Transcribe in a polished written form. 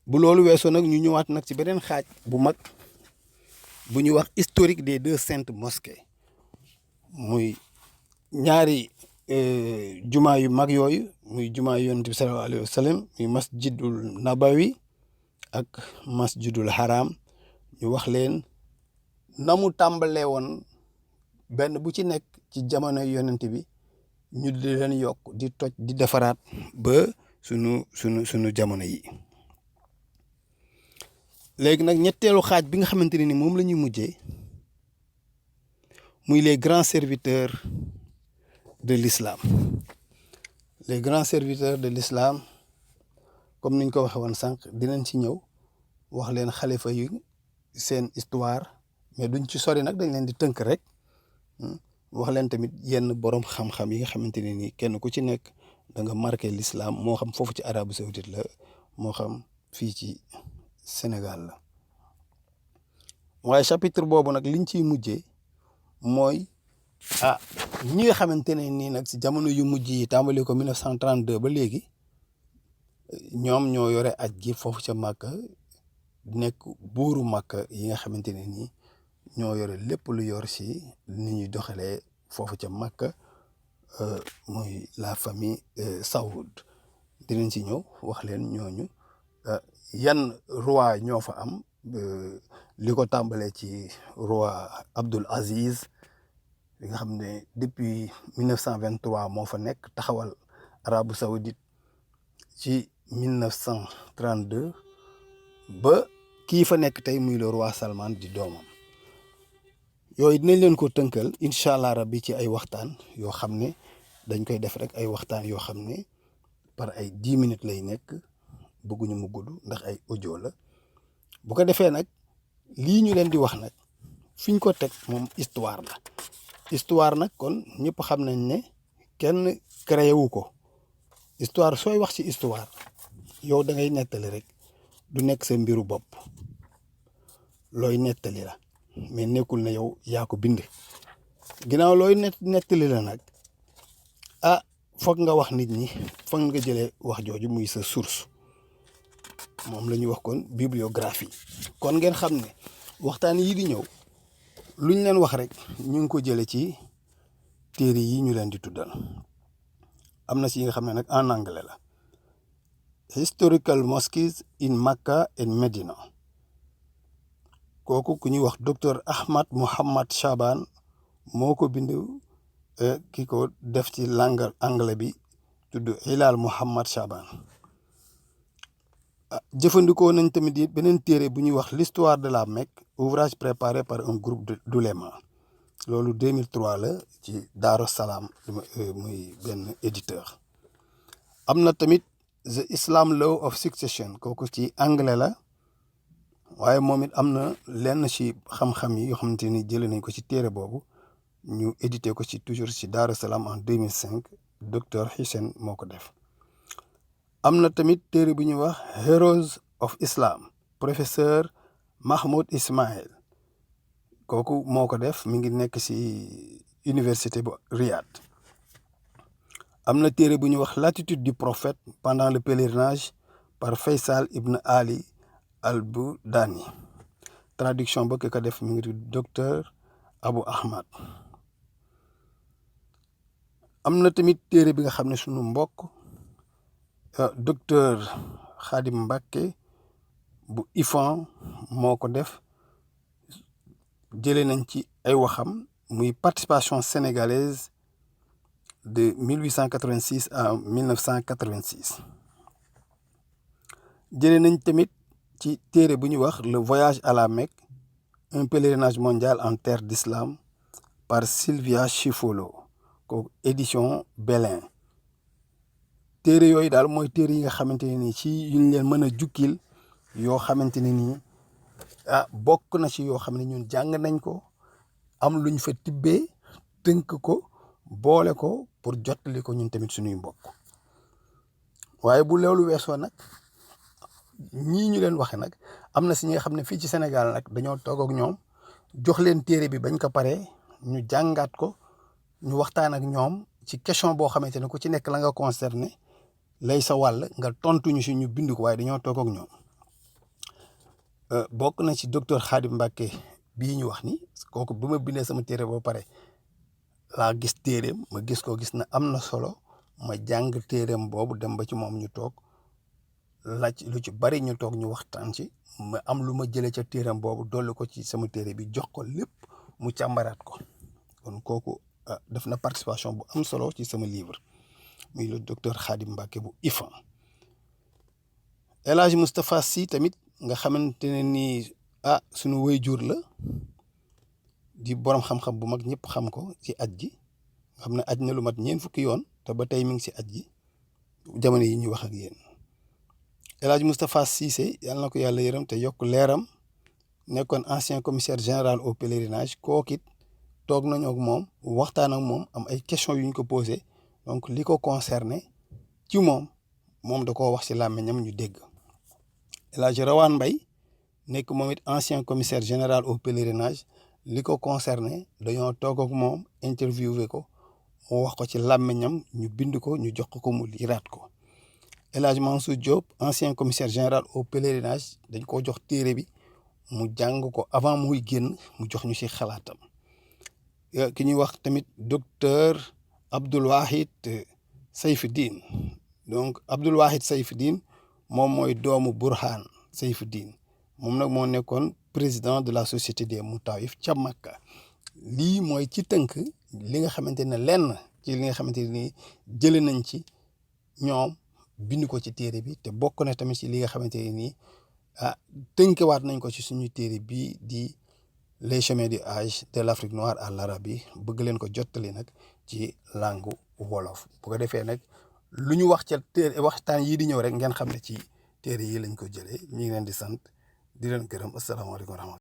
bu loolu weesoo nag ñu ñëwaat nag ci beneen xaaj bu mag bu ñuy wax historique des deux saintes mosquées muy ñaari jumaa yu mag yooyu muy jumaa yonent bi sallallahu alayhi wa sallam muy masjidul nabawi ak masjidul haram ñu wax leen na mu tàmbalee woon benn bu ci nekk ci jamono yonent bi ñu di leen yokk di toj di defaraat ba sunu jamono yi. léegi nag ñetteelu xaaj bi nga xamante ne ni moom la ñuy mujjee muy les grands serviteurs de l'islam les grands serviteurs de l'islam comme niñ ko waxee woon sànq dinañ ci ñëw wax leen xalifa yu seen histoire mais duñ ci sori nag dañ leen di tënk rek wax leen tamit yenn borom xam-xam yi nga xamante ne ni kenn ku ci nekk da nga marqué l'islam moo xam foofu ci Arabie Saoudite la moo xam fii ci Sénégal la waaye chapitre boobu nag liñ ciy mujjee mooy ñi nga xamante ne nii nag si jamono yu mujj yi tàmbali ko 1932 ba léegi ñoom ñoo yore aj gi foofu ca Màkka nekk buuru Màkka yi nga xamante ne nii ñoo yore lépp lu yor si ni ñuy doxalee foofu ca Màkka muy la famille Saoud dinañ ci ñëw wax leen ñooñu yan roi ñoo fa am li ko tàmbalee ci roi Abdul Aziz li nga xam ne depuis 1923 moo fa nekk taxawal Arabie Saoudite ci 1932 ba kii fa nekk tey muy le roi Salman di doomam yooyu dinañ leen ko tënkal incha allah rabbi ci ay waxtaan yoo xam ne dañ koy def rek ay waxtaan yoo xam ne par ay 10 minutes lay nekk bëgguñu mu gudd ndax ay audio la bu ko defee nag lii ñu leen di wax nag fiñ ko teg moom histoire la histoire nag kon ñëpp xam nañ ne kenn créé wu ko histoire sooy wax ci histoire yow da ngay nettali rek du nekk sa mbiru bopp looy nettali la mais nekkul na yow yaa ko bind ginnaaw looy nettali la nag foog nga wax nit ñi foog nga jëlee wax jooju muy sa source moom la ñuy wax kon bibliographie kon ngeen xam ne waxtaan yii di ñëw luñ leen wax rek ñu ngi ko jëlee ci téere yi ñu leen di tuddal am na si yi nga xam ne nag en anglais la historical mosques in Mecca and Medina kooku ku ñuy wax docteur Ahmad Mohammad Shaban moo ko bind ki ko def ci langue anglais bi tudd Hilal Mohammad Shaban jëfandikoo nañ tamit it beneen téere bu ñuy wax l'histoire de la Mecque ouvrage préparé par un groupe d'oulémas loolu 2003 la ci Daaru Salaam muy benn éditeur am na tamit the Islam law of succession kooku ci anglais la waaye moom it am na lenn ci xam-xam yi yoo xamante ni jëlee nañ ko ci téere boobu ñu édité ko ci toujours ci Daaru Salaam en 2005 docteur Hissène moo ko def am na tamit téere bu ñuy wax Heroes of Islam professeur Mahmoud Ismail kooku moo ko def mi ngi nekk ci université bu Riyad am na téere bu ñuy wax l'attitude du prophète pendant le pèlerinage par Faysal Ibn Ali al-Budani traduction ba ki ko def mi ngi tudd docteur Abou Ahmad am na tamit téere bi nga xam ne sunu mbokk docteur Khadim Mbacké bu IFAN moo ko def jëlee nañ ci ay waxam muy participation sénégalaise de 1886 à 1986 jëlee nañ tamit ci téere bu ñuy wax le voyage à la Mecque un pèlerinage mondial en terre d'islam par Sylvia Chifolo kooku édition Belin téere yooyu daal mooy téere yi nga xamante ne nii ci yuñ leen mën a jukkil yoo xamante ne nii bokk na ci yoo xam ne ñun jàng nañ ko am luñ fa tibbee tënk ko boole ko pour jottali ko ñun tamit suñuy mbokk waaye bu loolu weesoo nag ñii ñu leen waxe nag am na si ñi nga xam ne fii ci Sénégal nag dañoo toog ak ñoom jox leen téere bi bañ ko paree ñu jàngaat ko ñu waxtaan ak ñoom ci question boo xamante ne ku ci nekk la nga concerné lay sa wàll nga tontuñu si ñu bind ko waaye dañoo toog ak ñoom bokk na ci docteur Khadim Mbacké bii ñu wax ni kooku bi ma bindee sama téere ba pare laa gis téereem ma gis na am na solo ma jàng téereem boobu dem ba ci moom ñu toog laaj lu ci bari ñu toog ñu waxtaan ci ma am lu ma jëlee ca téereem boobu dolli ko ci sama téere bi jox ko lépp mu càmbaraat ko kon kooku def na participation bu am solo ci sama livre muy le docteur Khadim Mbacké bu IFAN. El Hadj Moustapha Sy tamit nga xamante ne nii sunu waajur la di borom xam-xam bu mag ñëpp xam ko ci aj gi nga xam ne aj na lu mat 4 fukki yoon te ba tey mi ngi ci aj gi jamono yi ñuy wax ak yéen. El Hadj Moustapha Cissé yàlla na ko yàlla yërëm te yokk leeram nekkoon ancien commissaire général au pèlerinage kooku it toog nañu ak moom waxtaan ak moom am ay questions yu ñu ko posé donc li ko concerné ci moom da koo wax ci làmmiñam ñu dégg. El Hadj Rawane Mbaye nekk moom it ancien commissaire général au pèlerinage li ko concerné dañoo toog ak moom interviewé ko mu wax ko ci làmmiñam ñu bind ko ñu jox ko mu liiraat ko. El Hadj Mansour Diop ancien commissaire général au pèlerinage dañ ko jox téere bi mu jàng ko avant muy génn mu jox ñu ci xalaatam. ki ñuy wax tamit docteur Abdoul Wahid Sayfudine donc Abdoul Wahid Sayfudine moom mooy doomu Burhan Sayfudine moom nag moo nekkoon président de la société des Moutawif ca Makka. lii mooy ci tënk li nga xamante ne lenn ci li nga xamante ni jëlee nañ ci ñoom bind ko ci téere bi te bokk na tamit ci li nga xamante ne nii tënkewaat nañ ko ci suñu téere bii di les chemins du Hajj de l'Afrique noire à l'Arabie bëgg leen ko jottali nag ci langue wolof bu ko defee nag lu ñu wax ca téere waxtaan yii di ñëw rek ngeen xam ne ci téere yi lañ ko jëlee ñu ngi leen di sant di leen gërëm asalaamaaleykum wa rahmatulah